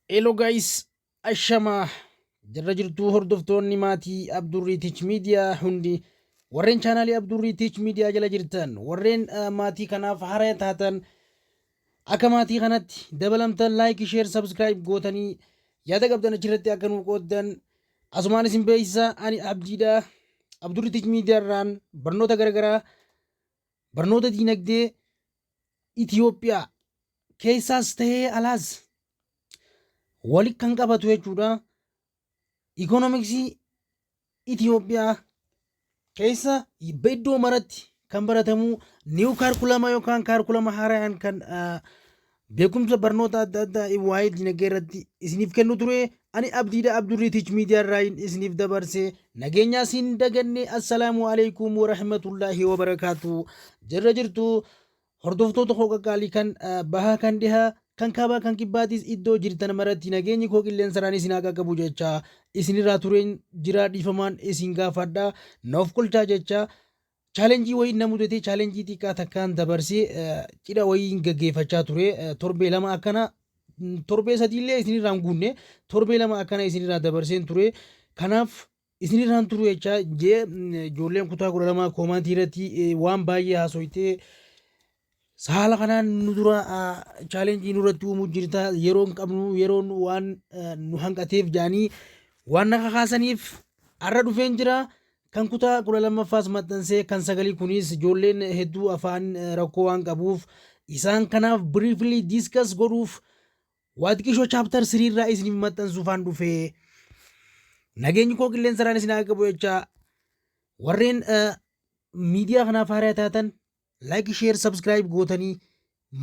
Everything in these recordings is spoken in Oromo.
Hello guys, ashama jirra jirtuu hordoftoonni maatii Abdurriitich Miidiyaa hundi, warreen chaanaalii Abdurriitich Miidiyaa jala jirtan, warreen maatii kanaaf haaraa taatan, akka maatii kanatti dabalamtan, like, share, subscribe gootanii yaada qabdan achirratti akka nuu qooddan asumaan isin beeksisa. Ani Abdiidha. Abdurriitich Miidiyaa irraan barnoota garaagaraa, barnoota diinagdee Itiyoophiyaa keessaas ta'ee alaas wali kan qabatu jechuudha. Ikoonomiksii Itiyoophiyaa keessa iddoo maratti kan baratamu, new curriculum yookaan curriculum haaraan kan beekumsa barnoota adda addaa waa'ee dinagdee irratti isiniif kennu ture. Ani Abdiidha, Abdurriitich Miidiyaa irraa isiniif dabarse. Nageenyaa siin daganne. Assalaamu alaikum warahmatullaahi wabarakaatu. Jirra jirtu hordoftoota koo qaqqaalii, kan bahaa, kan dhihaa, kan kaabaa, kan kibbaatis, iddoo jirtan maratti nageenyi koo qilleensaraan isin haa qaqqabu jecha isinirraa tureen jira, dhiifamaan isin gaafadha, naaf qolchaa jecha. Challenge wayii na mudate, challenge xiqqaa takkaan dabarsee cidha wayii gaggeeffachaa ture. Torbee 2 akkana, torbee 3 illee isinirraan guunne, torbee 2 akkana isinirraa dabarseen ture. Kanaaf isinirraan turu jecha jee ijoolleen kutaa 12 comment irratti waan baay'ee haasoytee, haala kanaan nu dura challenge nurratti uumuu jirta, yeroo hin qabnu, yeroon waan nu hanqateef jaanii waan na kakaasaniif har'a dhufeen jira. Kan kutaa 12ffaas maxxansee, kan sagalii kunis ijoolleen hedduu afaan rakkoo waan qabuuf isaan kanaaf briefly discuss godhuuf waa xiqqishoo chapter 3 irraa isiniif maxxansuufaan dhufee. Nageenyi koo qilleensaraan isin haa qabu jecha, warreen miidiyaa kanaaf haaraa taatan, like, share, subscribe gootanii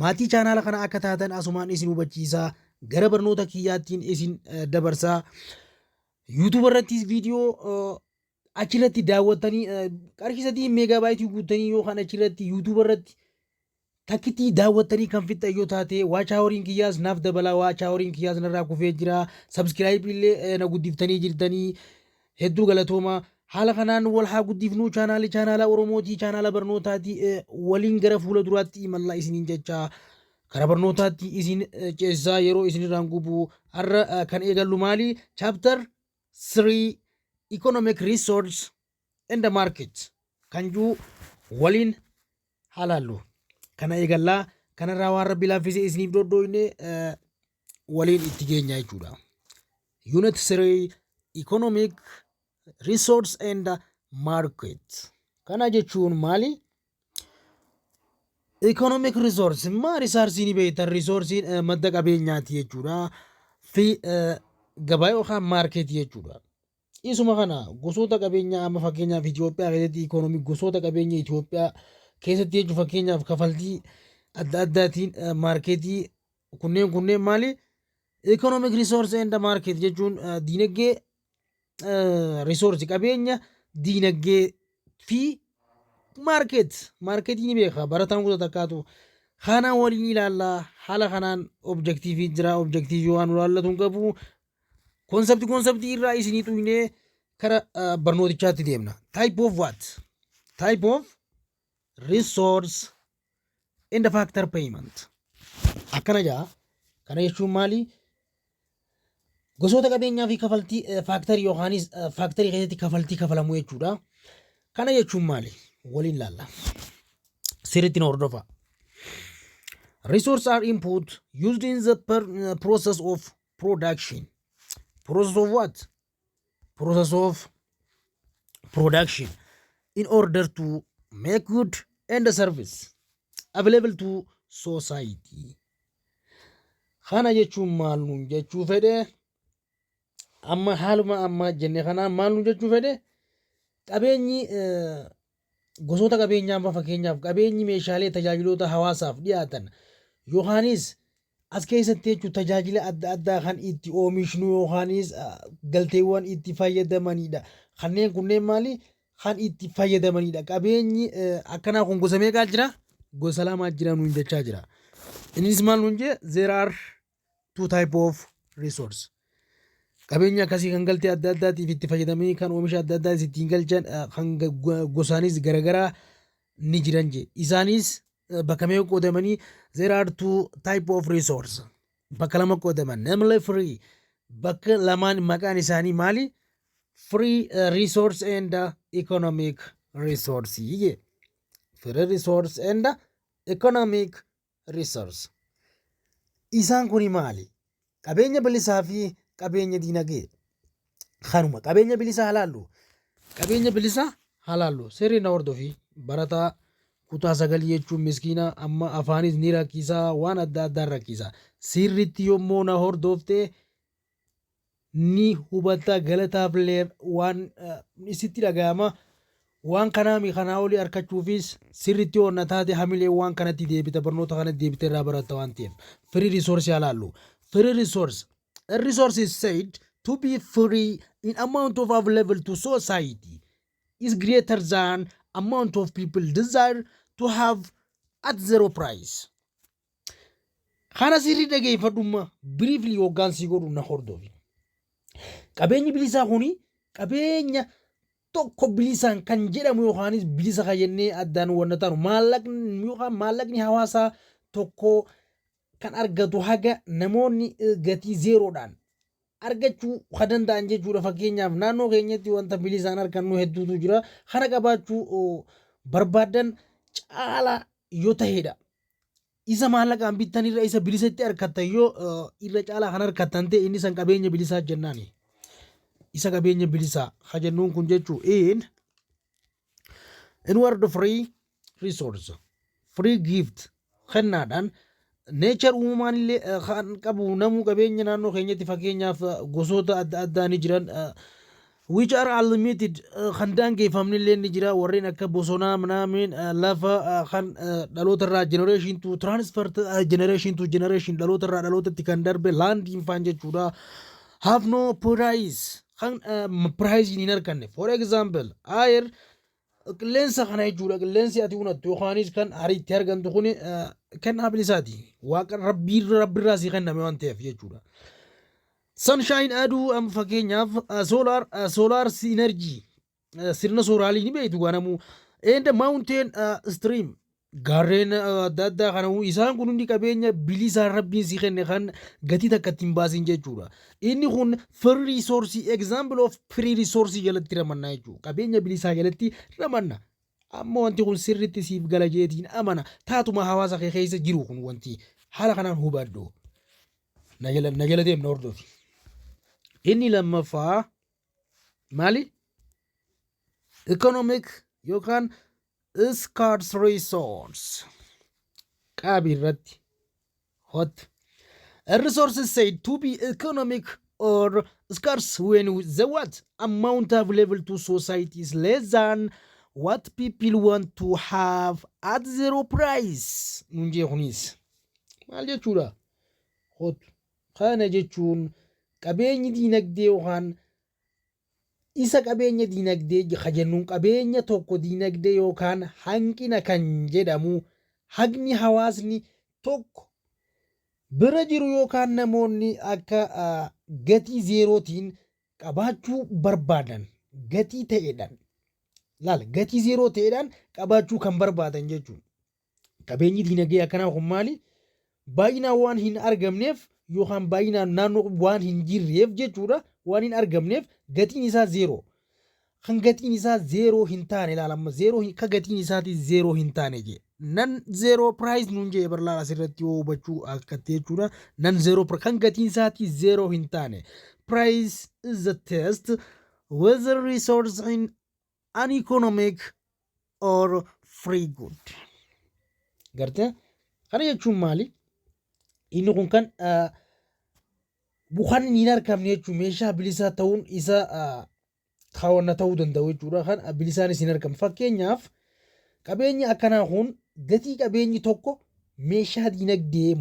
maatii chaanaala kana akka taatan asumaan isin hubachiisaa, gara barnoota kiyyaattiin isin dabarsaa. YouTube irrattis viidiyoo achirratti daawwattanii qarshii 3 megabyte guuttanii yookaan achirratti YouTube irratti takkitti daawwattanii kan fixxan yoo taate, watch houriin kiyyaas naaf dabalaa. Watch houriin kiyyaas narraa kufee jira. Subscribe illee na guddiftanii jirtanii, hedduu galatooma. Haala kanaan wal haa guddifnuu. Chaanaalii chaanaala Oromootii, chaanaala barnootaati. Waliin gara fuula duraatti imallaa isiniin jecha, kara barnootaatti isin ceesisaa, yeroo isinirraan gubu. Har'a kan eegallu maali? Chapter 3, economic resource and the market kan jiru waliin haalaallu. Kana eegallaa, kanarraa waan Rabbi laaffisee isiniif dhodhooyne waliin itti geenya jechuudha. Unit 3, economic resource and market. Kana jechuun maali? Economic resource maa resource ni beektan, resourcein madda qabeenyaati jechuudha. Fi gabaa yookaan market jechuudha. Isuma kana gosoota qabeenyaa amma fakkeenyaaf Itoophiyaa keessatti economy gosoota qabeenya Itoophiyaa keessatti jechuun fakkeenyaaf kafaltii adda addaatiin market kunneen maali? Economic resource and market jechuun diinagdee resource, qabeenya diinagdee fi market ni beeka barataan kutaa takkaatu. Kanaan waliin ilaallaa. Haala kanaan objective jira, objective waan ilaallatu hin qabu. Concept irraa isinii xuynee kara barnootichaatti deemna. Type of what? Type of resource and the factor payment. Akkana jaa. Kana jechuun maali? Gosoota qabeenyaa fi kafaltii factor yookaanis factor keessatti kafaltii kafalamuu jechuudha. Kana jechuun maali? Waliin laalla. Sirriitti na hordofa. Resource are input used in the process of production. Process of what? Process of production in order to make good and service available to society. Kana jechuun maal nuun jechuu fedhe? Amma haaluma amma jenne kanaan maal nuun jechuu fedhe? Qabeenyi gosoota qabeenyaa, amma fakkeenyaaf qabeenyi meeshaalee tajaajiloota hawaasaaf dhiyaatan yookaanis as keessatti jechuun tajaajila adda addaa kan itti oomishnu yookaanis galteewwan itti fayyadamanidha. Kanneen kunneen maali? Kan itti fayyadamanidha. Qabeenyi akkanaa kun gosa meeqaa jira? Gosa lamaa jira nuun jechaa jira. Innis maal nuun jee? There are two type of resource. Qabeenya akkasii kan galtee adda addaatiif itti fayyadamanii, kan oomisha adda addaa ittiin galchan, kan gosaanis garaagaraa ni jiran jee. Isaanis bakka meeqa qoodamanii? There are two type of resource. Bakka lama qoodaman. Namely free bakka lamaan maqaan isaanii maali? Free resource and economic resource je. Free resource and economic resource. Isaan kuni maali? Qabeenya bilisaa fi qabeenya diinagdee. Kanuma qabeenya bilisaa halaallu. Qabeenya bilisaa halaallu. Sirrii na hordofi. Barataa kutaa 9 jechuun miskiina, amma afaanis ni rakkisaa, waan adda addaan rakkisa. Sirriitti yommuu na hordoftee ni hubatta, galataafillee waan isitti dhaga'ama. Waan kanaami kanaa olii argachuufis sirriitti onna taate hamilee waan kanatti deebita, barnoota kanatti deebite irraa baratta waan ta'eef. Free resource halaallu. Free resource. A resource is said to be free in amount of available to society is greater than amount of people desire to have at zero price. Kana sirrii dhageeffadhumma, briefly hoggaansii godhu na hordofi. Qabeenyi bilisaa kuni qabeenya tokko bilisaan kan jedhamu yookaanis bilisa kan jennee addaan wanna taanu maallaqni yookaan maallaqni hawaasaa tokko kan argatu haga namoonni gatii zeeroodhaan argachuu kan danda'an jechuudha. Fakkeenyaaf, naannoo keenyatti wanta bilisaan argannu hedduutu jira. Kana qabaachuu barbaadan caalaa yoo ta'edha. Isa maallaqaan bittanirra isa bilisatti argattan yoo irra caalaa kan argattan ta'e, inni san qabeenya bilisaa jennaani. Isa qabeenya bilisaa ha jennuun kun jechuu in word free resource, free gift, kennaadhaan nature uumamaan illee kan qabu namuu qabeenya naannoo keenyatti, fakkeenyaaf, gosoota adda addaa ni jiran, which are unlimited, kan daangeffamni illee ni jira, warreen akka bosonaa minaamin lafa kan dhaloota irraa generation to transfer generation to generation, dhaloota irraa dhalootatti kan darbe, landiin faan jechuudha, have no price, kan price hin arganne. For example, air, qilleensa kana jechuudha. Qilleensi ati unattu yookaanis kan ariitti argantu kun kennaa bilisaati, Waaqa Rabbiirraa sii kenname waan ta'eef jechuudha. Sunshine, aduu, amma fakkeenyaaf solar energy, sirna soolaarii ni beektu ganamuu, and mountain stream, gaarreen adda addaa kana, isaan kun hundi qabeenya bilisaan Rabbiin si kenne kan gatii takka ittiin baasin jechuudha. Inni kun free resource, example of free resource jalatti ramanna jechuudha. Qabeenya bilisaa jalatti ramanna. Amma wanti kun sirriitti siif gala jeetiin amana. Taatuma hawaasa kee keessa jiru kun wanti haala kanaan hubadhu. Na jala deemna, hordofi. Inni lammaffaa maali? Economic yookaan scarce resource. Qaabii irratti hot. A resource is said to be economic or scarce when the what amount available to society is less than what people want to have at zero price. Nun jee kunis maal jechuudha? Hot. Kana jechuun qabeenyi diinagdee yookaan isa qabeenya diinagdee ka jennuun qabeenya tokko diinagdee yookaan hanqina kan jedhamu haqni hawaasni tokko bira jiru yookaan namoonni akka gatii zeerootiin qabaachuu barbaadan, gatii ta'eedhaan laala, gatii zeeroo ta'eedhaan qabaachuu kan barbaadan jechuudha. Qabeenyi diinagdee akkanaa kun maali? Baay'inaan waan hin argamneef yookaan baay'inaan naannoo waan hin jirreef jechuudha, waan hin argamneef gatiin isaa zeeroo. Kan gatiin isaa zeeroo hin taane, ilaalama, zeeroo ka gatiin isaatii zeeroo hin taane jee. Non zero price nuun jee barlaala asirratti yoo hubachuu akkatti jechuudha. Non zero kan gatiin isaatii zeeroo hin taane. Price is the test whether resource in an economic or free good. Gartee, kana jechuun maali? Inni kun kan bukaan hin argamne jechuun meeshaa bilisaa ta'uun isa kaawwanna ta'uu danda'u jechuudha. Kan bilisaanis hin argamne. Fakkeenyaaf, qabeenyi akkanaa kun gatii qabeenyi tokko meeshaa diinagdee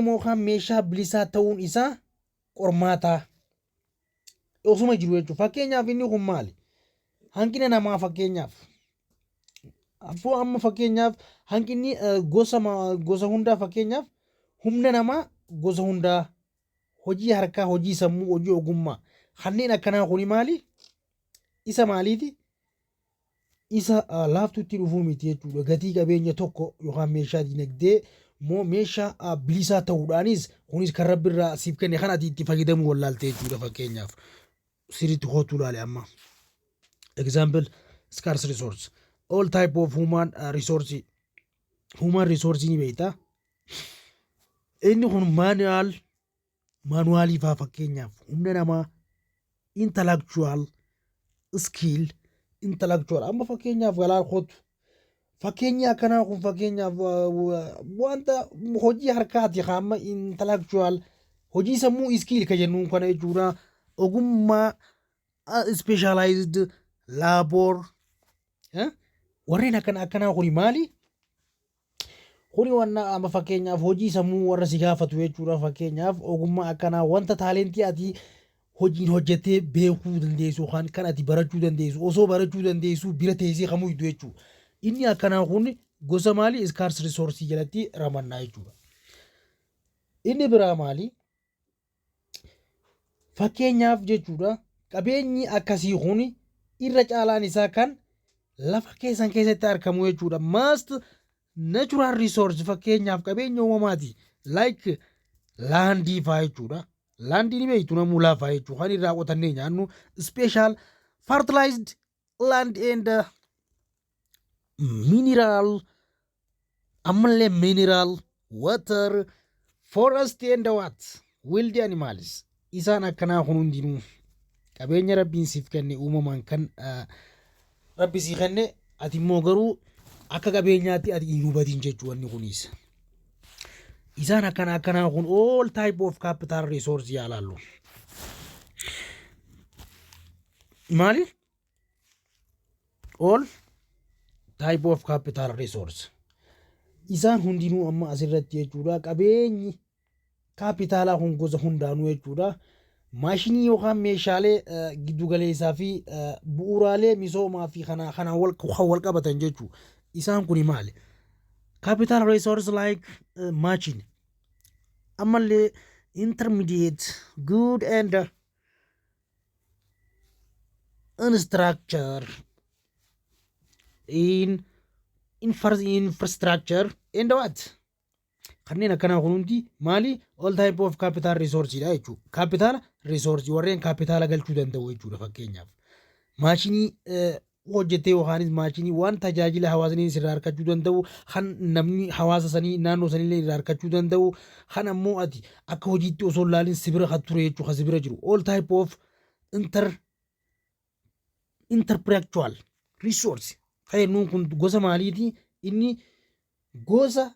moo kan meeshaa bilisaa ta'uun isaa qormaataa osuma jiru jechuudha. Fakkeenyaaf, inni kun maali? Hanqina namaa fakkeenyaaf. Afoo amma fakkeenyaaf hanqinni gosa gosa hundaa, fakkeenyaaf humna namaa gosa hundaa, hojii harkaa, hojii sammuu, hojii ogummaa kanneen akkanaa kuni maali? Isa maaliiti? Isa laaftutti dhufuu miti jechuudha. Gatii qabeenya tokko yookaan meeshaa dinagdee Immoo meeshaa bilisaa ta'uudhaanis kunis kan Rabbi irraa siif kenne kan ati itti fayyadamuu wallaalte jechuudha. Fakkeenyaaf sirriitti kootuu ilaale amma. Example, scarce resource. All type of human resource. Human resource ni beektaa. Inni kun manual, manualii faa, fakkeenyaaf humna namaa, intellectual skill, intellectual. Amma fakkeenyaaf galaa kootu. Fakkeenya akkanaa kun fakkeenyaaf wanta hojii harkaati, amma intellectual hojii sammuu, skill ka jennuun kana jechuudha. Ogummaa, specialized labor, warreen akkana akkanaa kuni maali? Kuni wanna amma fakkeenyaaf hojii sammuu warra si gaafatu jechuudha. Fakkeenyaaf ogummaa akkanaa, wanta talentii ati hojiin hojjettee beekuu dandeessu yookaan kan ati barachuu dandeessu, osoo barachuu dandeessu bira teessee kamuu hiddu jechuudha. Inni akkanaa kun gosa maali? Scarce resource jalatti ramannaa jechuudha. Inni biraa maali? Fakkeenyaaf jechuudha, qabeenyi akkasii kun irra caalaan isaa kan lafa keessan keessatti argamu jechuudha. Must natural resource, fakkeenyaaf qabeenya uumamaati. Like landii faa jechuudha. Landii ni beektu namuu, lafaa jechuudha. Kan irraa qotannee nyaannu, special fertilized land and mineral, ammallee mineral, water, forest and what, wild animals. Isaan akkanaa kun hundinuu qabeenya Rabbiin siif kenne, uumamaan kan Rabbi sii kenne, ati immoo garuu akka qabeenyaatti ati hin hubatin jechuu wanni kunis. Isaan akkana akkanaa kun all type of capital resource yaalaallu. Maali? All type of capital resource. Isaan hundinuu amma asirratti jechuudha, qabeenyi kaapitaalaa kun gosa hundaanuu jechuudha. Maashinii yookaan meeshaalee giddugaleessaa fi bu'uuraalee misoomaa fi kana kanaan wal qabatan jechuudha. Isaan kuni maali? Capital resource like machine, ammallee intermediate good and infrastructure in infrastructure and what, kanneen akkanaa kun hundi maali? All type of capital resource dha jechuudha. Capital resource warreen kaapitaala galchuu danda'u jechuudha. Fakkeenyaaf maashinii hojjetee yookaanis maashinii waan tajaajila hawaasni irraa argachuu danda'u, kan namni hawaasa sanii naannoo sanillee irraa argachuu danda'u, kan ammoo ati akka hojiitti osoo hin laalin sibira kan ture jechuudha, kan sibira jiru. All type of entrepreneurial resource kan jennuun kun gosa maaliiti? Inni gosa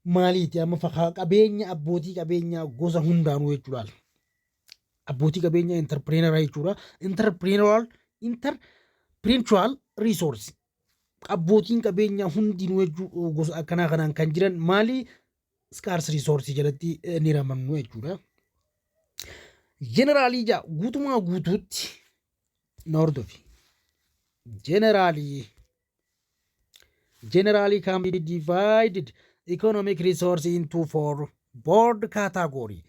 maaliiti? Amma fakkaa qabeenya abbootii qabeenyaa gosa hundaanuu jechuudha. Abbootii qabeenyaa entrepreneur jechuudha. Entrepreneurial resource abbootiin qabeenyaa hundinuu jechuu, gosa akkanaa kanaan kan jiran maali? Scarce resource jalatti ni ramannu jechuudha. Generally jaa, guutumaa guutuutti na hordofi. Generally can be divided economic resource into four broad category.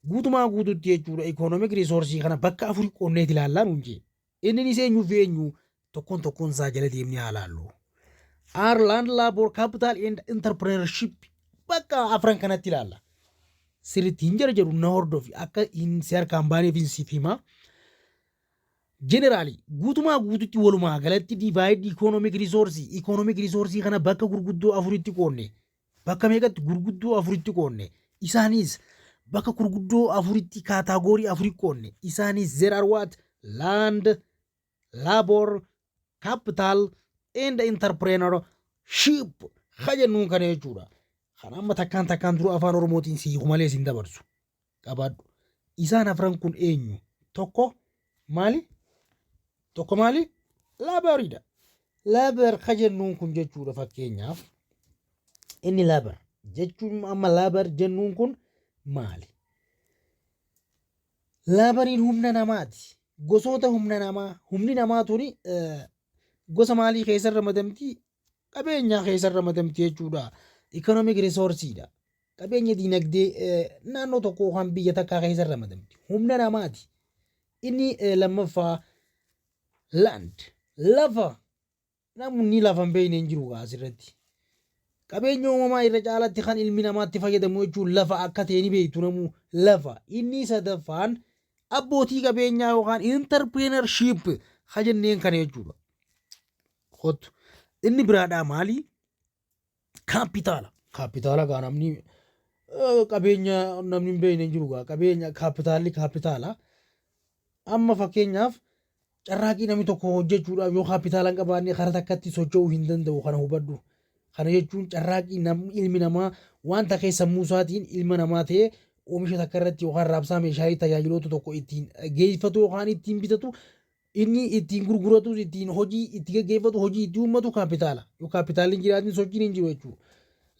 Guutumaa guutuutti jechuudha, economic resource kana bakka afuri qoonneeti ilaallaa nuun jee. Inni eenyuu fi eenyu? Tokkoon tokkoon isaa jala deemnee haa laallu. Are land, labor, capital and entrepreneurship, bakka afran kanatti ilaalla. Sirriitti hin jara jedhu, na hordofi, akka hin si harkaan baaneef hin siif himaa. Generally, guutumaa guututti, walumaa galatti, divide economic resource, economic resource kana bakka gurguddoo afuritti qoonne. Bakka meeqatti? Gurguddoo afuritti qoonne. Isaanis bakka gurguddoo afuritti, category afuritti qoonne. Isaanis there are what? Land, labor, capital and entrepreneurship ka jennuun kana jechuudha. Kan amma takkaan takkaan dura afaan Oromootiin siiku malee siin dabarsu qabaadhu. Isaan afran kun eenyu? Tokko maali? Tokko maali? Laboriidha. Labor ka jennuun kun jechuudha, fakkeenyaaf inni labor jechuun, amma labor jennuun kun maali? Laboriin humna namaati. Gosoota humna namaa, humni namaa tuni gosa maalii keessa ramadamti? Qabeenyaa keessa ramadamti jechuudha. Economic resourceidha. Qabeenya dinagdee naannoo tokko yookaan biyya takkaa keessa ramadamti. Humna namaati. Inni lammaffaa land, lafa. Namni lafa hin beekne hin jiru asirratti. Qabeenya uumamaa irra caalatti kan ilmi namaatti fayyadamu jechuun lafa akka ta'e ni beektu namuu lafa. Inni sadaffaan abbootii qabeenyaa yookaan entrepreneurship ka jenneen kana jechuudha. Kottu. Inni biraadhaa maali? Kaapitaala. Kaapitaala gaa namni qabeenya namni hin beekne hin jiru gaa qabeenya kaapitaalli kaapitaala. Amma fakkeenyaaf, carraaqii namni tokko hojjechuudhaaf yoo kaapitaala hin qabaanne karaa takkatti socho'uu hin danda'u, kana hubadhu. Kana jechuun carraaqii namni ilmi namaa wanta keessa sammuu isaatiin ilma namaa ta'ee oomisha takka irratti yookaan raabsaa meeshaalee tajaajiloota tokko ittiin geeffatu yookaan ittiin bitatu, inni ittiin gurguratus, ittiin hojii itti geggeeffatu, hojii itti uummatu kaapitaala. Yoo kaapitaalli hin jiraatin sochiin hin jiru jechuudha.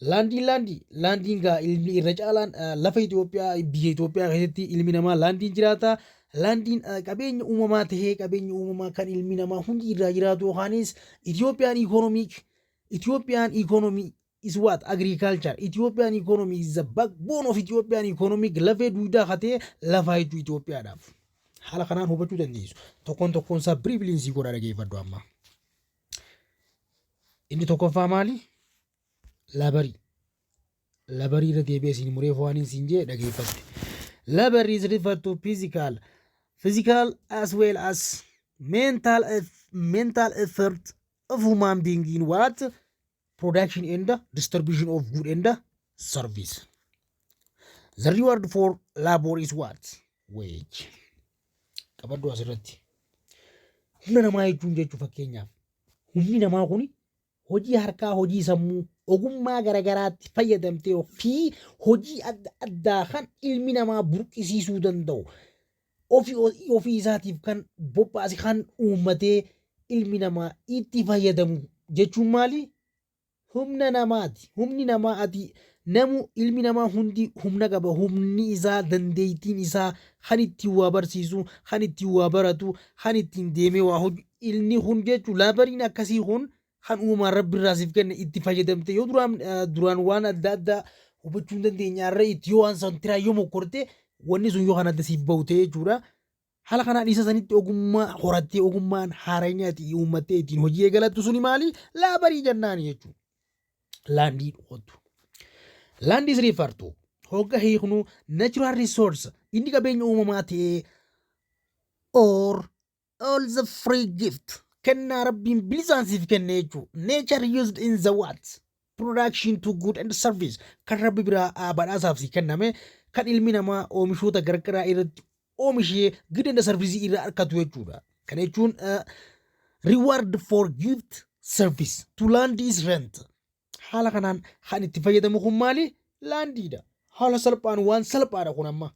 Landiin landii landiin gaa ilmi irra caalaan lafa Itoophiyaa, biyya Itoophiyaa keessatti ilmi namaa landiin jiraata. Landiin qabeenya uumamaa tahee qabeenya uumamaa kan ilmi namaa hundi irraa jiraatu yookaanis Ethiopian economy is what? Agriculture. Ethiopian economy is the backbone of Ethiopian economic, lafee duudaa katee lafaa jechuu Itoophiyaadhaaf. Haala kanaan hubachuu dandeessu. Tokkoon tokkoon isaa briefly godhaa dhageeffadhu amma. Inni tokkoffaa maali? Laborii. Laborii irra deebi'ee isin mureef waan isin jee dhageeffatte. Labor is referred to physical as well as mental effort of human being in what? Production and distribution of good and service. The reward for labor is what? Wage. Qabadhu asirratti. Humna namaa jechuun jechuu fakkeenyaaf humni namaa kun hojii harkaa, hojii sammuu, ogummaa garagaraatti fayyadamtee fi hojii adda addaa kan ilmi namaa burqisiisuu danda'u ofii ofii isaatiif kan bobbaase, kan uummatee ilmi namaa itti fayyadamu jechuun maali? Humna namaati. Humni namaa ati namu ilmi namaa hundi humna qaba. Humni isaa, dandeettiin isaa kan ittiin waa barsiisu, kan ittiin waa baratu, kan ittiin deemee waa hojii ilmi kun jechuun laboriin akkasii kun kan uumaan Rabbi irraa siif kenne itti fayyadamte yoo duraan waan adda addaa hubachuu hin dandeenye irra itti yoo waan san tiraa yoo mokkorte wanni sun yoo kan adda siif bahu ta'e jechuudha. Haala kanaan isa sanitti ogummaa horattee, ogummaan haaranya ati uummattee ittiin hojii eegalattu suni maali? Laborii jennaani jechuudha. Landii dhukottu. Land is refer to hogga hiiknu natural resource, inni qabeenya uumamaa ta'ee, or all the free gift, kennaa Rabbiin bilisaan siif kenne jechuudha. Nature used in the what? Production to good and service, kan Rabbi biraa badhaasaaf si kenname, kan ilmi namaa oomishoota gargaraa irratti oomishee good and service irraa argatu jechuudha. Kana jechuun reward for gift service to land is rent. Haala kanaan kan itti fayyadamu kun maali? Landiidha. Haala salphaan waan salphaadha kun amma.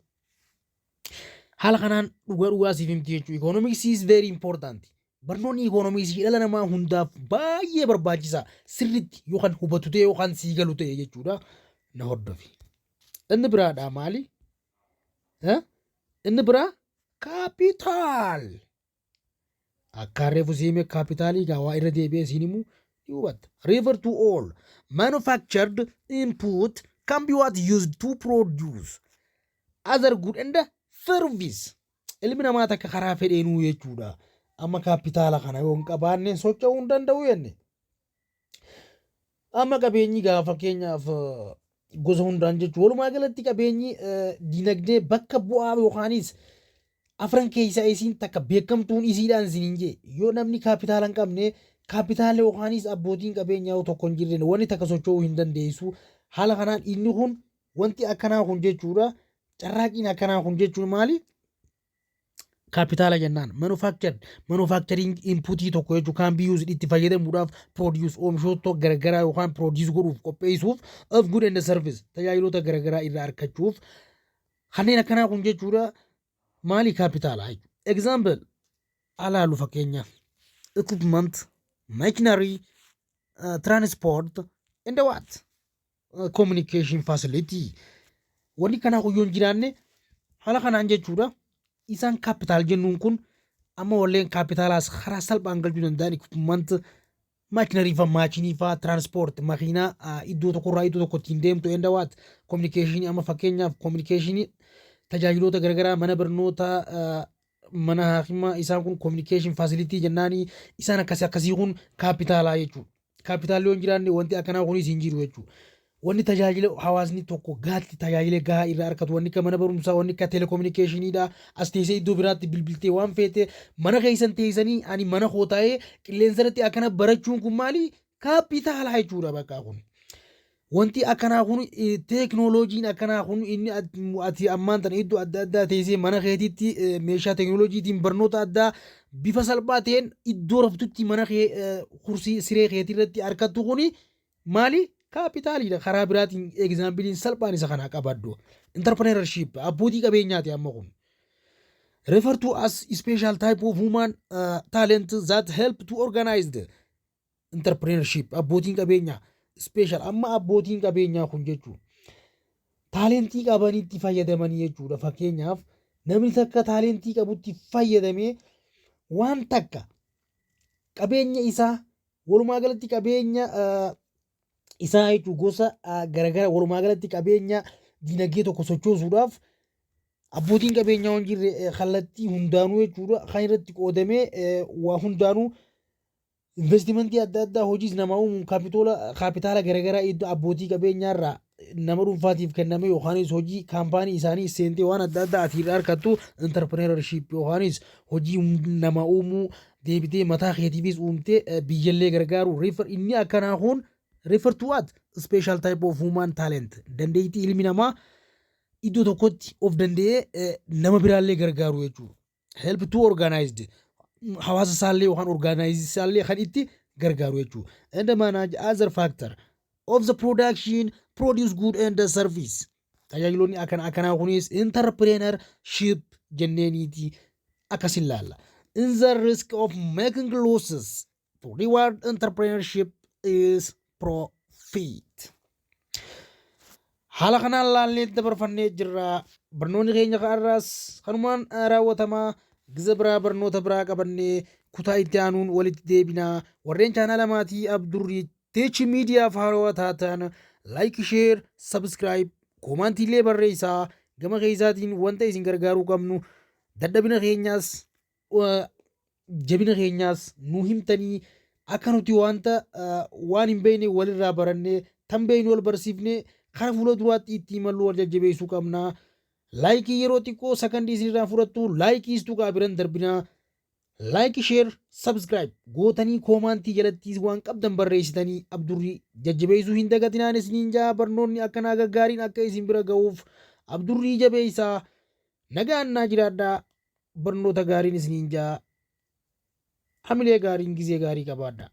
Haala kanaan dhugaa dhugaa siif himti jechuudha. Economics is very important. Barnoonni economicsii dhala namaa hundaaf baay'ee barbaachisaa, sirriitti yookaan hubatu ta'e yookaan sii galu ta'e jechuudha. Na hordofi. Inni biraadhaa maali? Inni biraa capital. Akka reefu siime kaapitaalii gaa waa irra deebi'ee siin himuu ni hubatta. Refer to all manufactured input can be what? Used to produce other good and service. Ilmi namaa takka karaa fedheenuu jechuudha. Amma kaapitaala kana yoo hin qabaanne socho'uu hin danda'u jenne. Amma qabeenyi gaa fakkeenyaaf gosa hundaan jechuudha. Walumaa galatti qabeenyi dinagdee bakka bu'aa yookaanis afran keessaa isiin takka beekamtuun isiidhaan isiniin jee, yoo namni kaapitaala hin qabne, kaapitaala yookaanis abbootiin qabeenyaa tokko hin jirre, wanni takka socho'uu hin dandeessu. Haala kanaan inni kun wanti akkanaa kun jechuudha. Carraaqiin akkanaa kun jechuun maali? Kaapitaala jennaan. Manufacturing inputii tokko jechuun kan be used itti fayyadamuudhaaf, produce oomishoota garagaraa yookaan produce godhuuf, qopheessuuf of good and service, tajaajiloota garagaraa irraa argachuuf kanneen akkanaa kun jechuudha. Maali? Kaapitaala jechuudha. Example alaalu fakkeenyaaf equipment, machinery, transport and what? Communication facility. Wanni kanaa kun yoo hin jiraanne haala kanaan jechuudha. Isaan capital jennuun kun amma walleen kaapitaalaas karaa salphaan galchuu danda'an equipment, machinery fa, maashinii fa, transport, makiinaa iddoo tokkorraa iddoo tokko ittiin deemtu, and what? Communication, amma fakkeenyaaf communication tajaajiloota garagaraa, mana barnootaa, mana haakimaa, isaan kun communication facility jennaanii, isaan akkasii akkasii kun kaapitaalaa jechuudha. Kaapitaalli yoo hin jiraanne, wanti akkanaa kunis hin jiru jechuudha. Wanni tajaajila hawaasni tokko gaatti tajaajila gahaa irraa argatu, wanni akka mana barumsaa, wanni akka telecommunicationiidha. As teessee iddoo biraatti bilbiltee waan feete mana keessan teessanii, ani mana koo taa'ee qilleensa irratti akkana barachuun kun maali? Kaapitaala jechuudha bakka kun. Wanti akkanaa kun, teeknooloojiin akkanaa kun, inni ati ammaan tana iddoo adda addaa teessee mana keetiitti meeshaa teeknooloojiitiin barnoota addaa bifa salphaa ta'een iddoo raftutti mana kee kursii siree keetii irratti argattu kuni maali? Kaapitaaliidha. Karaa biraatiin exampleiin salphaan isa kana qabaddu. Entrepreneurship abbootii qabeenyaati amma kun. Refer to as special type of human talent that help to organize the entrepreneurship. Abbootiin qabeenyaa special amma abbootiin qabeenyaa kun jechuudha. Talentii qabanitti fayyadamanii jechuudha. Fakkeenyaaf, namni takka talentii qabutti fayyadamee waan takka qabeenya isaa, walumaa galatti qabeenya isaa jechuun gosa garagara, walumaa galatti qabeenya dinagdee tokko sochoosuudhaaf abbootiin qabeenyaa waan jirre kallattii hundaanuu jechuudha kan irratti qoodamee waa hundaanuu investimentii adda addaa, hojiis namaa uumuun, kaapitaala garagaraa iddoo abbootii qabeenyaarraa nama dhuunfaatiif kenname yookaanis hojii kaampaanii isaanii seentee waan adda addaa ati irraa argattu entrepreneurship yookaanis hojii nama uumuu, deebitee mataa keetiifis uumtee biyyallee gargaaru. Refer inni akkanaa kun refer to what? Special type of human talent, dandeettii ilmi namaa iddoo tokkotti of danda'ee nama biraallee gargaaru jechuudha. Help to organized hawaasa isaallee yookaan organize isaallee kan itti gargaaru jechuudha. And manage other factor of the production, produce good and service. Tajaajiloonni akkana akkanaa kunis entrepreneurship jenneeniiti akkas ilaalla. In the risk of making losses to reward entrepreneurship is profit. Haala kanaan laallee dabarfannee jirra. Barnoonni keenya har'aas kanumaan raawwatamaa. Giza biraa barnoota biraa qabannee kutaa itti aanuun walitti deebinaa. Warreen chaanaala maatii Abdurrii Teechi Miidiyaaf haarawaa taatan like, share, subscribe, commentiilee barreessaa. Gama keessaatiin wanta isin gargaaruu qabnu, dadhabina keenyaas jabina keenyaas nu himtanii, akka nuti wanta waan hin beekne walirraa barannee, tan beeknu wal barsiifnee, kara fuula duraatti itti imallu wal jajjabeessuu qabna. Likeii yeroo xiqqoo sakandii isinirraa fudhattu likeiis tuqaa biran darbinaa. Like, share, subscribe gootanii commentii jalatti waan qabdan barreessitanii Abdurrii jajjabeessuu hin dagatinaan isiniin jaa. Barnoonni akkanaa gaggaariin akka isin bira ga'uuf Abdurrii jabeessaa. Nagaan naa jiraadhaa. Barnoota gaariin isiniin jaa. Hamilee gaariin gizee gaarii qabaadhaa.